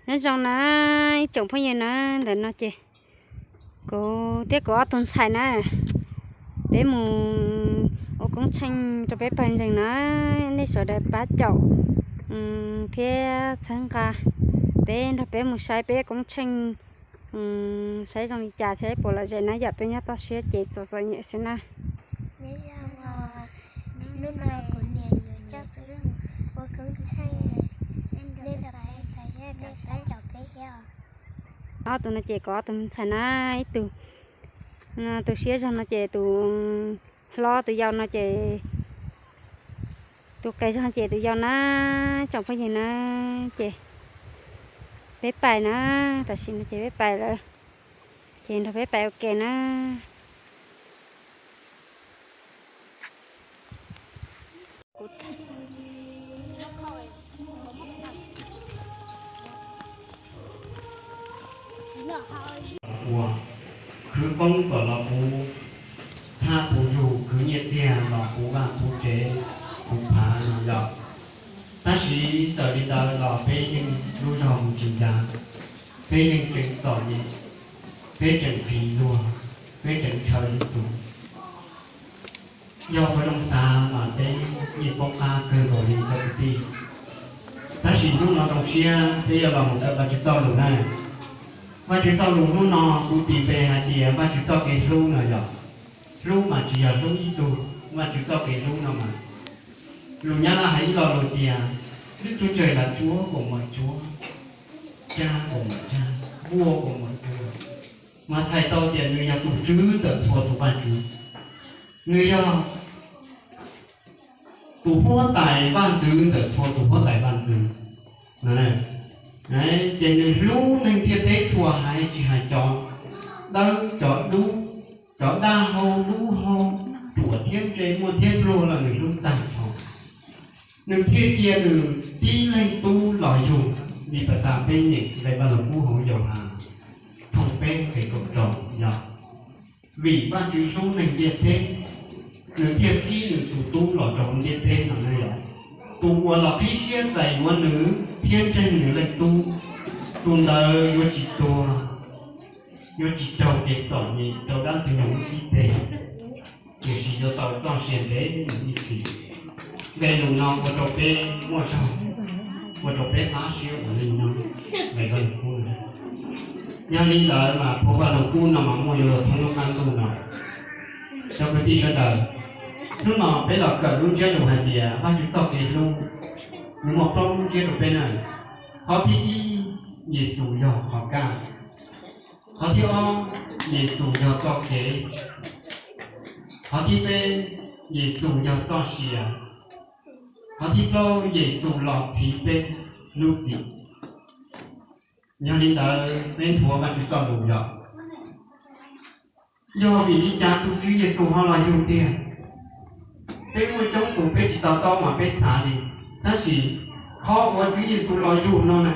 Nyob zoo na ib tsoom phooj ywg na, ntawm no ces kuv thiab kuv ob tug ntxhais na, peb mus ua koob tsheej rau peb pawg ntseeg na, nej sawv daws pab caum thiab txhawb nqa peb nrog peb mus saib peb koob tsheej, saib zoo li cas thiab puas lom zem na yom, peb nyob toj siab ces txom txom nyem xwb na. Ob tug no ces kuv ob tug ntxhais na, ib tug, tus siab zog no ces tus hlob, tus yau no ces, tus qes zog ces tus yau na, tsoom phooj ywg na, ces peb pais na, tam sim no ces peb pais lawm, ces nrog peb pais ua ke na. Ua, khwv koob kom los puv txhab puv yug, khwv nyiaj txiag los puv vaj puv tsev puv phav no yom. Tab sis txawm li ntawd los peb yeej lub zog mus tsis ncav, peb yeej tseem txom nyem, peb tseem qhis luag, peb tseem ntshaw ib tug. Yog ua zoo xav mas peb yeej poob qab kawg nkaus li cov kwv tij. Tab sis hnub no zoo siab peb yuav los mus kawm Vajtswv txoj lus na. Vajtswv txoj lus hnub no kuv tis npe hais tias Vajtswv txoj kev hlub no yog, hlub mas tsis yog hlub ib tug, Vajtswv txoj kev hlub no mas, lus Nyab Laj hais ib lo lus tias, Đức Chúa Trời là Chúa của mọi chúa, Cha của mọi cha, Vua của mọi vua. Mas txhais tau tias nws yog tus tswv ntawm txhua tus vaj tswv, nws yog tus huab tais vaj ntxwv ntawm txhua tus huab tais vaj ntxwv. Ces nws hlub neeg ntiaj teb txhua haiv, tsis hais cov dawb cov dub, cov daj hau dub hau, ruam thiab ntse, muaj thiab pluag los nws hlub tag nrho. Nws thiaj cia nws tib leeg tub los yug li pas tas peb nyeem nqe Vaj Lug Kub hauv Yauhas tshooj peb nqe kaum rau yog, vim Vajtswv hlub neeg ntiaj teb, nws thiaj txib nws tus tub los rau ntiaj teb no na yog, tus uas los qhib siab txais yuav nws thiab ntseeg nws leej tub, tus ntawd yuav tsis tuag, yuav tsis raug kev txom nyem rau dab ntxwg nyoog lub xib teg, tiam sis yuav tau txoj sia ntev mus ib txhis. Nqe lus no ua rau peb muaj zog, ua rau peb hlab siab ua neej nyob, nqe Vaj Lug Kub. Yog li ntawd mas phau Vaj Lug Kub no mas muaj yuav luag thoob lub qab ntuj no. Cov kwv tij sawv daws, hnub no peb los kawm lub ntsiab lus hais tias Vajtswv txoj kev hlub, nws muaj plaub lub ntsiab rau peb na. Qhov thib ib, Yexus yog qhov kaj. Qhov thib ob, Yexus yog txoj kev. Qhov thib peb, Yexus yog txoj sia. Qhov thib plaub, Yexus los txhiv peb lub txim. Yog li ntawd peb nthuav Vajtswv txoj lus yog, yog vim li cas tus Tswv Yexus ho los yug tiag? Peb muaj coob tus peb tsis to taub mas peb xav li, tab sis qhov uas Tswv Yexus los yug no na,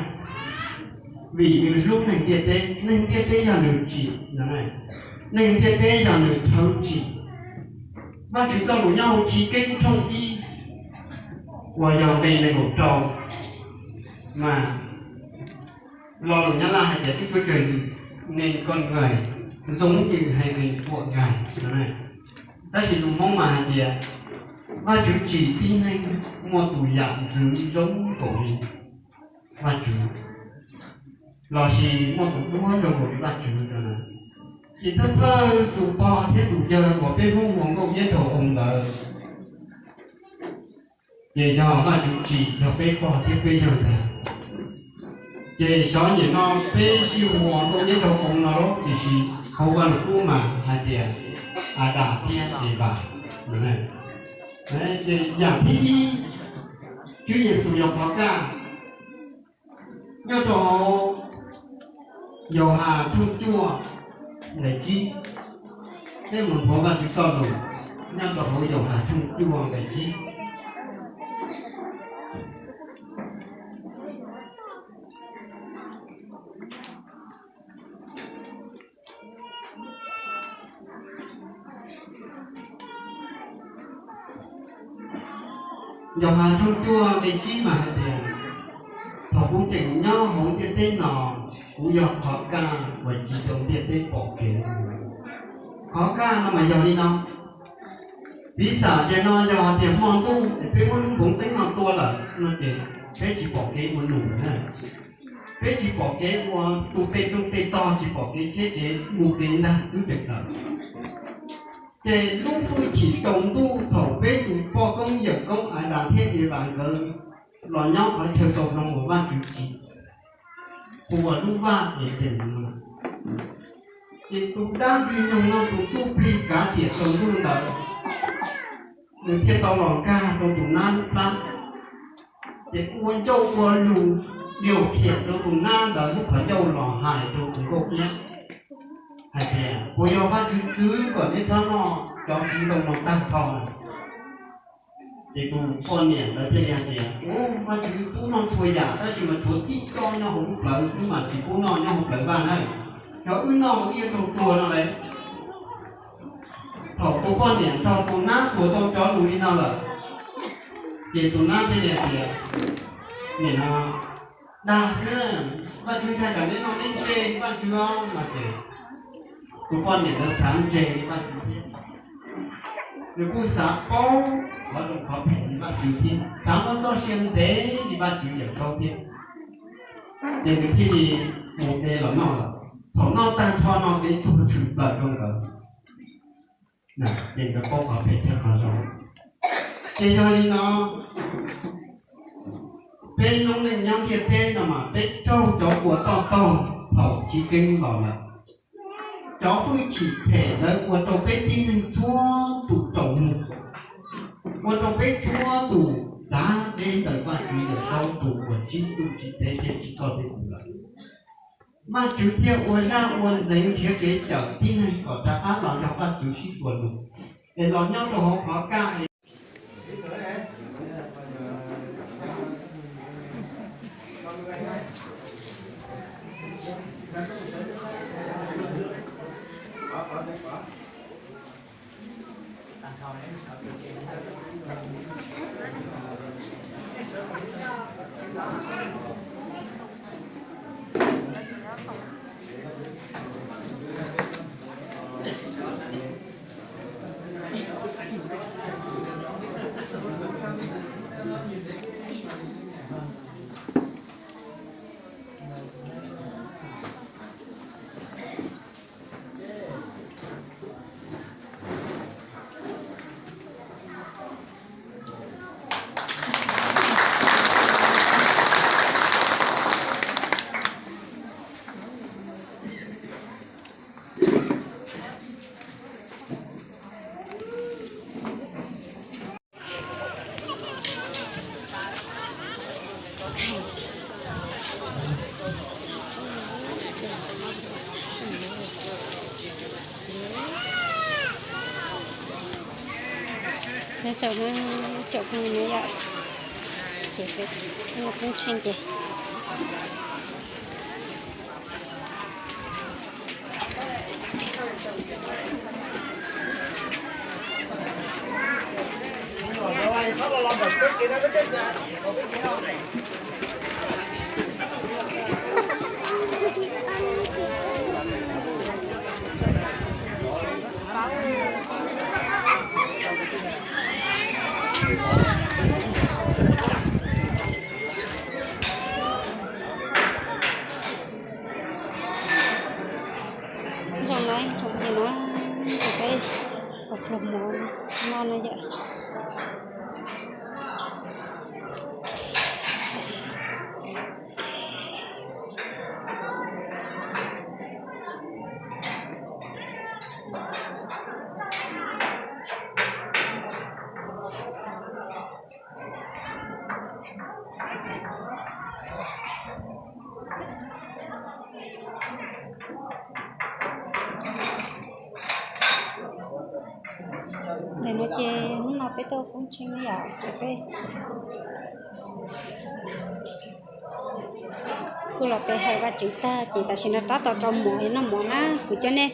vim nws hlub neeg ntiaj teb, neeg ntiaj teb yog nws tsim, neeg ntiaj teb yog nws thawv tsim. Vajtswv txoj lus nyob hauv Chiv Keeb tshooj ib uas yog nqe nees nkaum rau mas lo lus Nyab Laj hais tias Đức Chúa Trời nên con người giống như hai viên thuốc ngài. Tab sis lus Hmoob mas hais tias Vajtswv tsim tib neeg muaj tus yam ntxwv zoo nkaus li Vajtswv, lossis muaj tus duab zoo nkaus li Vajtswv no. Ces thawj thawj tus pog thiab tus yawg uas peb Hmoob hu nkauj iab rau oo ntawd, ces yog Vajtswv tsim yog peb pog thiab peb yawg ntag. Ces xyov nyem no peb sib hu ua nkauj iab rau oo no lawm, tiam sis hauv Vaj Lug Kub mas hais tias Adas thiab Evas. Ces yam thib ib, Tswv Yexus yog qhov kaj. Nyob rau hauv Yauhas tshooj cuaj nqe tsib, peb mus nthuav Vajtswv txoj lus nyob rau hauv Yauhas tshooj cuaj nqe tsib. Yauhas tshooj cuaj nqe tsib mas hais tias, thaum Kuv tseem nyob hauv ntiaj teb no, kuv yog qhov kaj uas ci rau ntiaj teb pom kev. Qhov kaj no mas yog li no, piv xam tias no yog tias hmo ntuj es peb muab lub npoov teeb no tua lawm no ces peb tsis pom kev ua num na. Peb tsis pom kev ua tus tej rooj tej tog, tsis pom kev thiab ces mus kev ntag twb pem lawm. Ces lub hwj chim tsaus ntuj thaum peb tus poj koob yawm koob Adas thiab Evas nkawd los nyob qhov chaw tau zoo uas Vajtswv tsim hu ua lub vaj Edees no, ces tus dab Ntxwg Nyoog no tus tub plig kav tiam tsaus ntuj ntawd, nws thiaj tau los nkag rau tus nab lub plab, ces ua ncauj ua lus diav khiam rau tus nab ntawd lub qhov ncauj los hais rau tus nkauj iab hais tias, Puas yog Vajtswv txwv kom neb txhob noj cov txiv ntoo no tag nrho? Ces tus poj niam ntawd thiaj li hais tias, Ub, Vajtswv pub noj txhua yam tab sis mas tshuav tib tsob nyob hauv lub plawv xwb mas tsis pub noj nyob hauv plawv vaj na, yog wb noj wb yuav raug tuag no lauj. Thaum tus poj niam nrog tus nab xaus tau cov lus li no lawm, ces tus nab thiaj li hais tias, Nim no dag xwb, Vajtswv txhais kom neb noj neb ntse Vajtswv os no ces tus poj niam ntawd xav ntse li Vajtswv thiab, nws kuj xav paub qhov zoo qhov phem li Vajtswv thiab, xav muaj txoj sia ntev li Vajtswv yawm saub thiab, ces nws thiaj li mus de los noj lawm. Thaum noj tag nrho no ces tuag tshwm plaws rau nkawd, ces nkawd paub qhov phem thiab qhov zoo. Ces yog li no, peb noob neej nyob ntiaj teb no mas peb raug cov kua toj taug thaum chiv keeb los lawm. Cov hwj chim phem ntawd ua rau peb tib neeg txhua tus tsaus ntuj, ua rau peb txhua tus txav deb ntawm Vajtswv yawm saub tus uas tsim ntuj tsim teb thiab tsim koj thiab kuv lawm. Vajtswv thiaj ua zaj ua ntxeev nrhiav kev cawm tib neeg kom rov qab los nrog Vajtswv sib tua lus, es los nyob rau hauv qhov kaj. Nyob zoo na, tsoom phooj ywg na yom, ces peb ua poob tsheej ces Zoo na tsoom phooj ywg na, ces peb ua pluag mov noj no yom. Ntawm no ces hnub no peb tuaj poob tsheej yom, ces peb kuj los pe hawm Vajtswv tag ces tam sim no tab tom rau mov noj mov na, kuv coj nej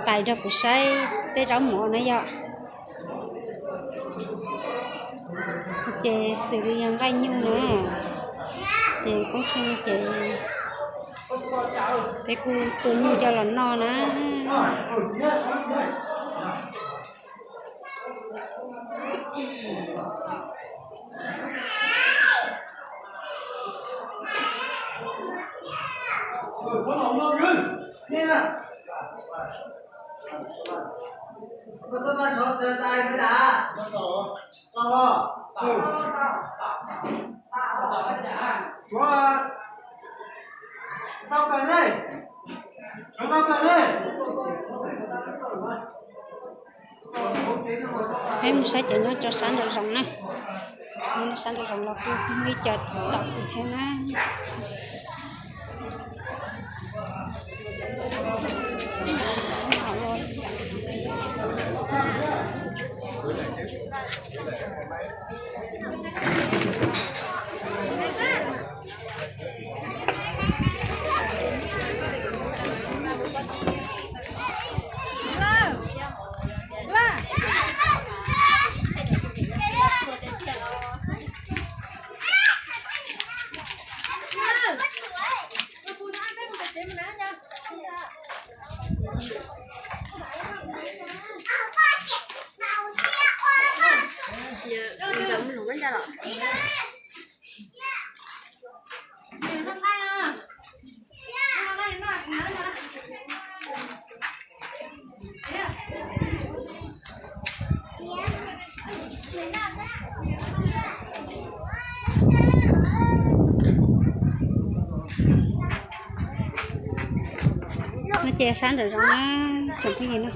pais nrog kuv saib tej zaub mov na yom. Ces xws li yog nqaij nyuj na, Ces koob tsheej ces peb kuj tua nyuj coj los noj na. Peb mus saib cov nyob rau sab nraum zoov na. Nyob sab nraum zoov los kuj muaj ib co tom thiab na. No ces sab nraum zoov na, tsoom phooj ywg na.